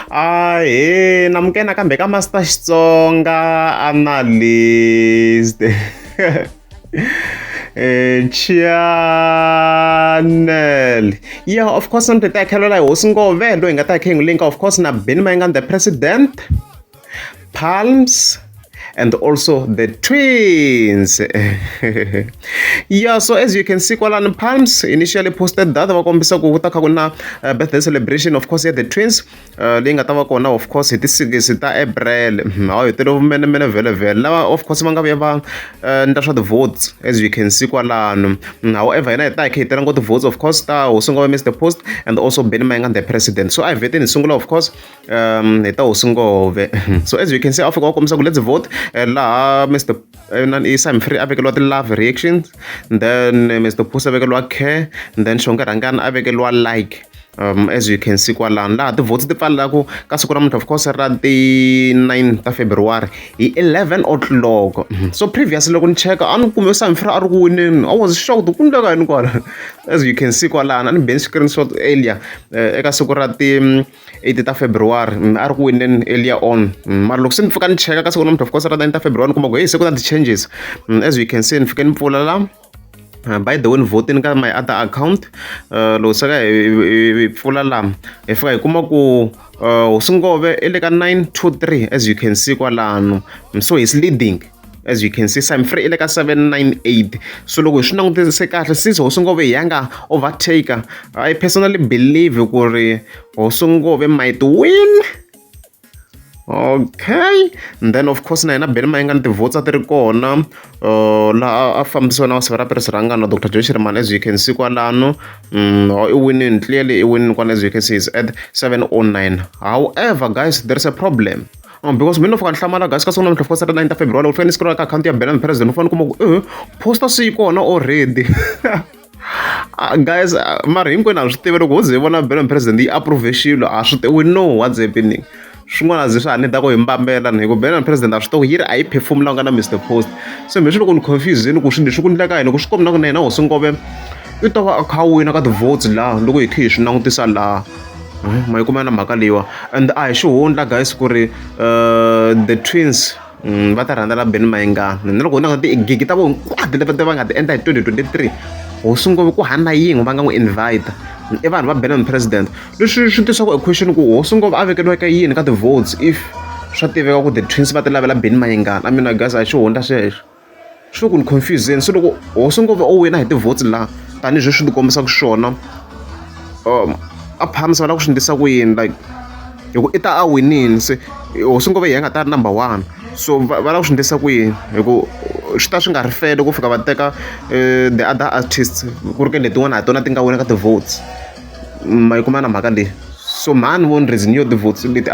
Ahee namukela nakambe ka Master Xitsonga Analyst channel yeah of course namuntlha hi ta hi khelela hi hosi ngove loyi hi nga ta hi kha hi n'wi linka of course na Benny Mayengani the president palms and also the twins yeah so as you can see kwalano palms initially posted that va kombisa ku ku ta kha ku na birthday celebration of course ya the twins leyi nga ta va kona of course hi ti-six ta april hawu hi tele vumenemene vhele vhele lava of course va nga vuya va endla swa ti-votes as you can see kwalano. However hina hi ta hi kha hi tela ngopfu ti-votes of course ta hosi ngove Mr Post and also Benny Mayengani the president. So a hi vheteni hi sungula of course hi ta hosi ngove. So as you can see a fika va kombisa ku let's vote, laha Mr i Simon Free a vekeliwa ti-love reactions, then Mr Post a vekeliwa care, and then Xonge Rhangani a vekeliwa like, as you can see kwalano laha ti-votes ti pfalelaku ka siku ra namuntlha of course ra ti-9 ta February hi 11 o'clock. So previously loko ni cheka a ni kume Simon Free a ri ku wineni. I was shocked ku ndleka yini kwala. As you can see kwalano a ni beni screenshot earlier eka siku ra ti 8 ta February, a ri ku wineni earlier on, mara loko se ni pfuka ni cheka ka siku namuntlha of course ra 9 ta February ni kuma ku hey, se ku na ti-changes. As you can see ni fike ni pfula la. By the way ni vhotini ka my other account. Loko se ka hi pfula la hi fika hi kuma ku hosi ngove i le ka 923 as you can see kwalano, so he's leading. As you can see, Simon Free i le ka 798. So loko hi swi langutise kahle, since hosi ngove hi ya nga overtake, I personally believe ku ri hosi ngove might win. Okay, and then of course na yena Benny Mayengani ti-votes a ti ri kona, laha a fambisiwa na Vasivara Paris Rhangani na Dr Joe Shirimani. As you can see kwalano, i winini clearly, i winini kwala. As you can see, is at 709. However guys, there is a problem, because mina no fika ni hlamala guys ka siku namuntlha of course ra 9 ta February loko fika ni scroll ka akhawunti ya Benny President u fanele kuma ku poster se yi kona already. Guys, mara hinkwenu ha swi tivi loko ho ze hi vona Benny President yi approve xilo ha swi we know what's happening. Swin'wana a ze swa ha ni ta ku hi mbambela ni hi ku Benny President a swi tivi yi ri a yi perform la nga na Mr Post. So me swi loko ni confuse ku swilo leswi ku endleka yini ku swi komba na ku na yena hosi ngove i ta va a kha a wina ka ti-votes laha loko hi kha hi swi langutisa laha ma yi kuma na mhaka leyiwa. And a hi xihundla guys ku ri the twins va ta rhandzela Benny Mayengani na loko hi languta tigigi ta vo hinkwato leti va nga ti endla hi 2023, hosi ngove ku hava na yin'we va nga n'wi invite i vanhu va Benny President. Leswi swi tisaka a question ku hosi ngove a vekeriwa ka yini ka ti-votes if swa tiveka ku the twins va ti lavela Benny Mayengani. I mean, guys, a hi xihundla xexo, swi le ku ni confuseni. So loko hosi ngove o wina hi ti-votes laha tanihileswi swi ti kombisaka xiswona, a phamisa va lava ku swi endlisa ku yini? Like hi ku i ta a winini se hosi ngove hi nga ta ri number one, so va lava ku swi endlisa ku yini? Hi ku swi ta swi nga ri fair loko fika va teka the other artists ku ri ke letin'wana ha tona ti nga wina ka ti-votes. Ma yi kuma na mhaka leyi? So mhani voni reason yo ti-votes leti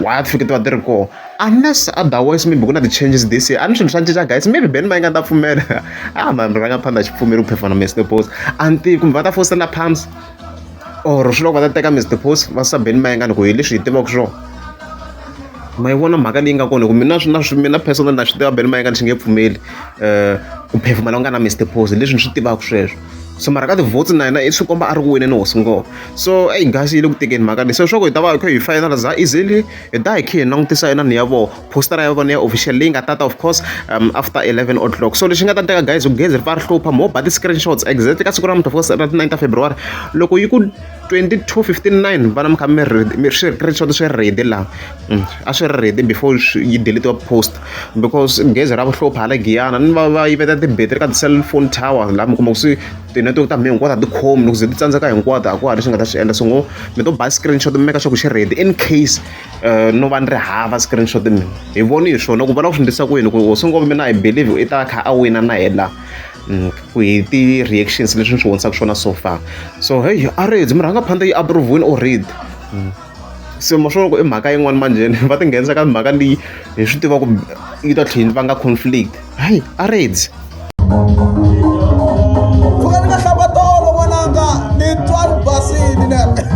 why ti fike ti va ti ri kona unless otherwise maybe ku na ti-changes this year. A ni swilo swa cinca guys, maybe Benny Mayengani ta pfumela a ma rhangaphandla xi pfumeli ku perform na Mr Post. A ni tivi kumbe va ta fosela Palms or swi loko va ta teka Mr Post va sa Benny Mayengani ku hi leswi hi tivaka swona. Ma yi vona mhaka leyi nga kona? Hi ku mina na mina personal na swi tiva Benny Mayengani xi nge pfumeli ku perform la ku nga na Mr Post, leswi ni swi tivaka sweswo. So mara ka ti-votes na yena i swi komba a ri ku wineni hosi ngove. So eyi guys, yi le ku tekeni mhaka leyi. So swa ku hi ta va hi kha hi finalize easily, hi ta hi kha hi langutisa inani ya vona postara ya vona ya official leyi nga tata of course after 11 o'clock. So lexi nga ta teka guys, ku gezi ri pfa ri hlupha mo ba ti-screenshots exactly ka siku ra namuntlha of course ra 9 ta February loko yi ku 22:59 vana mi kha mi mi swi screenshot swi ready laha, a swi ri ready before yi deletiwa post because gezi ra hlupha hala Giyani ni va va yiveta ti-battery ka ti-cellphone tower laha mi kuma ku swi ti-network ta mhe hinkwato a ti khomi loko ze ti tsandzeka hinkwato a ku ha lexi nga ta swi endla. So ngo mi to ba screenshot mi meka sure ku xi ready in case no va ni ri hava screenshot mina hi voni hi swona ku va lava ku swi endlisa ku yini ku hosi ngove mina I believe i ta kha a wina na yena ku hi ti-reactions leswi ni swi vonisaka swona so far. So hey, a ready murhangaphandle yi approve-wini already. Se ma swona ku i mhaka yin'wana manjheni va ti nghenisa ka mhaka leyi hi swi tiva ku yi ta tlhela yi vanga conflict. Hayi, a ready. Pfuka ni nga hlamba tolo n'wananga ni twa ni basini ne.